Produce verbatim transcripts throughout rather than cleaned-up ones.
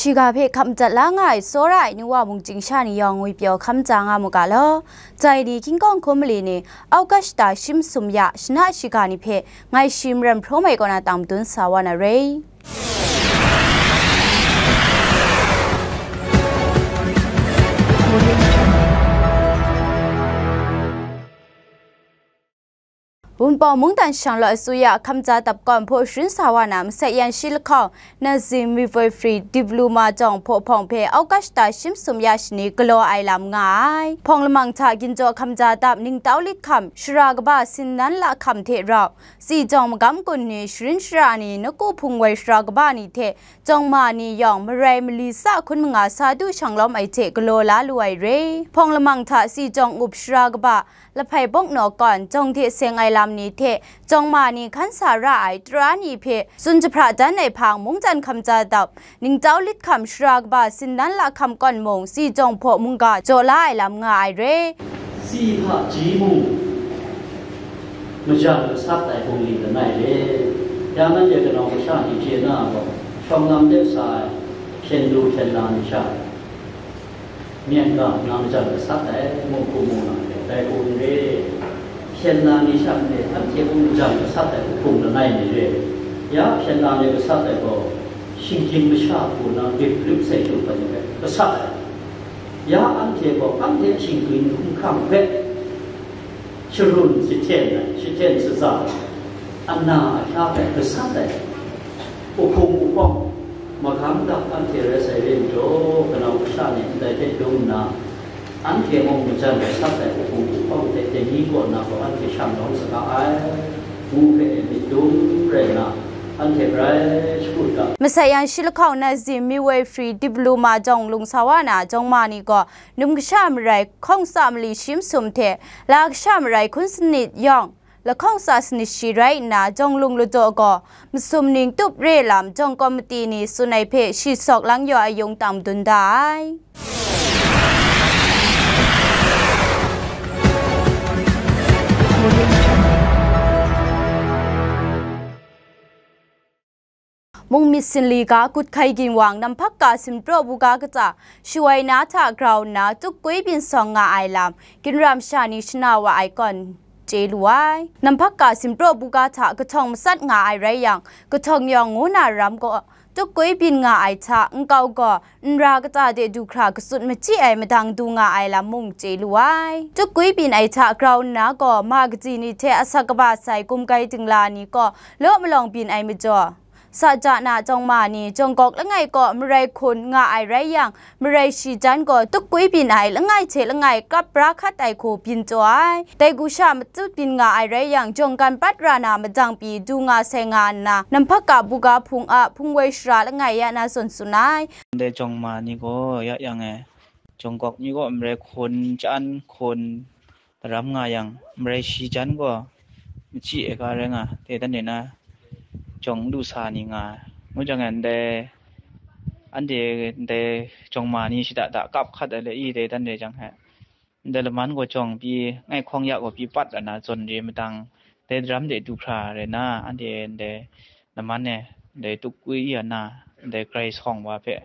Shiga hpe hkam jat la nga ai tsawra ai nu wa mung chying sha ni yawng ngwi pyaw hkam ja nga mu ga law. Jai ni, hkying kawng hkum mali ni, August ta shi masum ya shana shiga ni hpe ngai shi maren hprawm ai kaw na tang madun sa wa na re. Wunpawng mungdan shang law asuya hkam ja dap kawn hpaw sharin sa wa na masai yan shi lahkawng Nazim Midwifery Diploma jawng hpaw hpawng hpe August ta shi masum ya shani galaw ai lam nga ai. Hpawng lamang hta ginjaw hkam ja dap ningtau lit hkam shara kaba sinnan la hkam hte rau si jawng magam gun ni, sharin shara ni, naku hpung woi shara kaba ni hte jawng ma ni yawng marai mali sa hkun manga sa du shang lawm ai hte galaw la lu ai re. Hpawng lamang hta si jawng up shara kaba lahpai bawk naw kawn, jawng hte seng ai lam ni hte jawng ma ni hkan sa ra ai tara ni hpe tsun jahpra dan ai hpang, mungdan hkam ja dap ningtau lit hkam shara kaba sinnan la hkam kawn mung, si jawng hpaw mungga jaw la ai lam nga ai re. Si hpaji mung majan gasat ai bungli langai re. Ya nanhte kanau kasha ni chye na gaw, shawng lam de sa ai hpyen du hpyen la ni sha, myen ga nang jan gasat ai, mung hku mung na hte dai hku n re. Hpyen na ni sha n re, anhte mung jan gasat ai hku hpung langai ni re. Ya hpyen na ni gasat ai gaw, shinggyim masha hku na grip grip sai shut ai ni hpe gasat ai. Ya anhte gaw, anhte a shinggyim hkumhkrang hpe sharun sahten ai, sahten shaza ai, ana ahkya hpe gasat ai, uhpung uhpawng, magam dap anhte rai sai re majaw, kanau kasha ni ndai hte dum nna, anhte mung majan gasat ai uhpung uhpawng hte dai ni kaw na gaw anhte shang lawm saga ai, ngu hpe myit dum rai nna, anhte grai shakut ga. Masai yan shi lahkawng Nazim Midwifery Diploma jawng lung sa wa na jawng ma ni gaw, num kasha marai hkawng tsa mali shi masum hte la kasha marai hkun sanit yawng lahkawng tsa sanit shi rai nna, jawng lung ladaw gaw masum ning tup re lam jawng komiti ni tsun ai hpe shi sawk lang yaw ai yung tang madun da ai. Mung myit sinli ga Kut Hkai Ginwang Namhpakka Simpraw Buga kata shawoi na hta grau nna tuk kwi byin sawng nga ai lam, ginra masha ni shana wa ai kawn chye lu ai. Namhpakka Simpraw Buga hta kahtawng matsat nga ai rai yang, kahtawng yawng ngu na ram gaw tuk kwi byin nga ai hta nkau gaw nra kata de du hkra katsun machyi ai madang du nga ai lam mung chye lu ai. Tuk kwi byin ai hta grau nna gaw, ma kaji ni hte asak kaba sai gumgai dingla ni kaw law malawng byin ai majaw, sa ja na jawng ma ni, jawng gawk langai kaw marai hkun nga ai rai yang, marai shi jan gaw tuk kwi byin ai langai hte langai kap pra hkat ai hku byin taw ai. Dai gu sha matut byin nga ai rai yang, jawng gan pat ra na madang pyi du nga sai nga nna, Namhpakka Buga hpung a hpung woi shara langai ya na zawn tsun ai. Ndai jawng ma ni gaw ya yang e, jawng gawk ni gaw marai hkun, chyan hkun, daram nga yang, marai shi jan gaw machyi ai ga rai nga, dai dan de na jawng lu sa ni nga ai. Ngu jang e, ndai anhte ndai jawng ma ni shada da kap hkat ai le i, dai dan de jang he, ndai laman gaw jawng pyi, ngai hkawng ya gaw pyi pat ai na zawn re madang, dai daram de du hkra rai na, anhte ndai laman e ndai tuk kwi ya na, ndai grai sawng wa hpe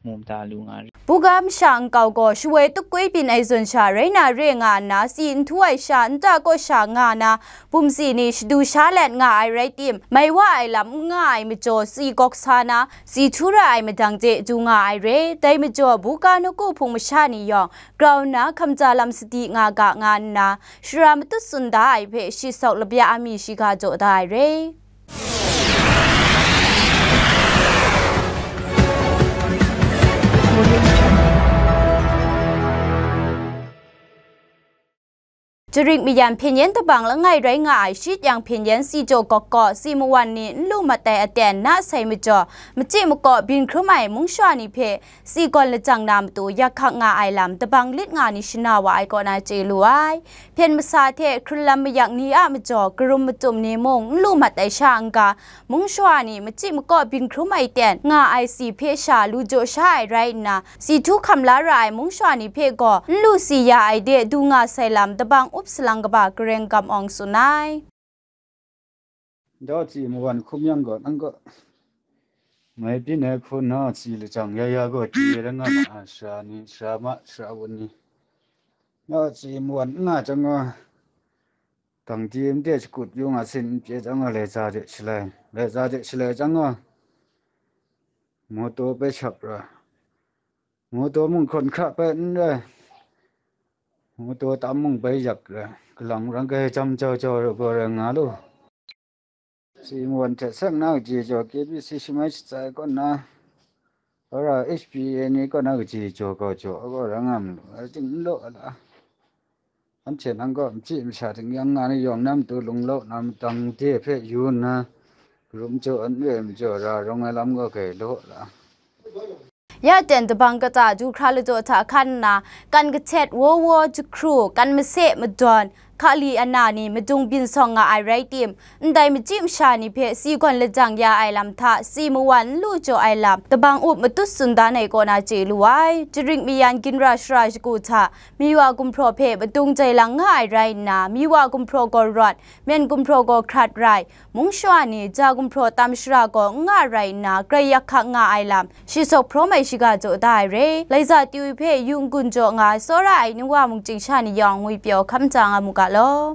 mu mada lu nga re. Buga masha nkau gaw shawoi tuk kwi byin ai zawn sha rai na re nga nna, si n htu ai sha nta kaw sha nga na, bum si ni shadu sha let nga ai rai tim, mai wa ai lam n nga ai majaw, si gawk sa na, si htu ra ai madang de du nga ai re. Dai majaw, buga nawku hpung masha ni yawng grau nna hkam ja lam sadi nga ga nga nna, shara matut tsun da ai hpe shi sawk labya a mi shiga jaw da ai re. Jarik mayan hpyen yen dabang langai rai nga ai shi tyang hpyen yen si jaw gawk gaw si mawan ni n lu mat ai aten na sai majaw, machyi makaw byin hkrum ai mungsha ni hpe si gawn lajang na matu yak hkak nga ai lam dabang lit nga ni shana wa ai kaw na chye lu ai. Hpyen masa hte hkrun lam mayak ni a majaw, karum matum ni mung n lu mat ai sha n-ga, mungsha ni machyi makaw byin hkrum ai ten nga ai si hpe sha lu jaw sha ai rai nna, si htu hkam la ra ai mungsha ni hpe gaw n lu si ya ai de du nga sai lam dabang up salang kaba Gareng Gam Awng tsun ai. Daw chyi mawan hkum yang gaw, nang gaw Mai byin ai hku naw tsi lajang ya ya gaw di ai rai nga ma ai, sara ni, sara ma, sara wun ni. Naw tsi mawan n nga jang gaw, tang di mde shakut yu nga sin n pye jang gaw, laiza de shalai, laiza de shalai jang gaw, moto bai shap ra, moto mung hkawn hkra bai n rai, moto tam mung bai yak ra, kalang rang kai jam jau jau ra gaw rai nga lu. Tsi mawan hte seng na kaji jaw, K B C shamai shatsai kaw na, wara H P A ni kaw na kaji jaw kau jaw, a gaw rai nga malu, a ting n law a la. Anhte nang gaw machyi masha ting yang nga ni yawng na matu lung law na matang de hpe yu nna, karum jaw an we majaw ra rawng ai lam gaw kai law a la. Ya ten dabang kata du hkra ladaw hta hkan nna, kan kahtet wo wo jahkru, kan mase madawn, hkali ana ni madung byin sawng nga ai rai tim, ndai machyi masha ni hpe si gawn lajang ya ai lam hta si mawan n lu jaw ai lam, dabang up matut tsun dan ai kaw na chye lu ai. Jaring mayan ginra shara shagu hta, miwa gumhpraw hpe madung jai lang nga ai rai nna, miwa gumhpraw gaw rawt, myen gumhpraw gaw hkrat rai, mung shawa ni ja gumhpraw tam shara gaw n nga rai nna, grai yak hkak nga ai lam, shi sawk hprawm ai shiga jaw da ai re. Laiza Tiwi hpe yung gun jaw nga ai tsawra ai nuwa mungchying sha ni yawng ngwi pyaw hkam ja nga mu ga law.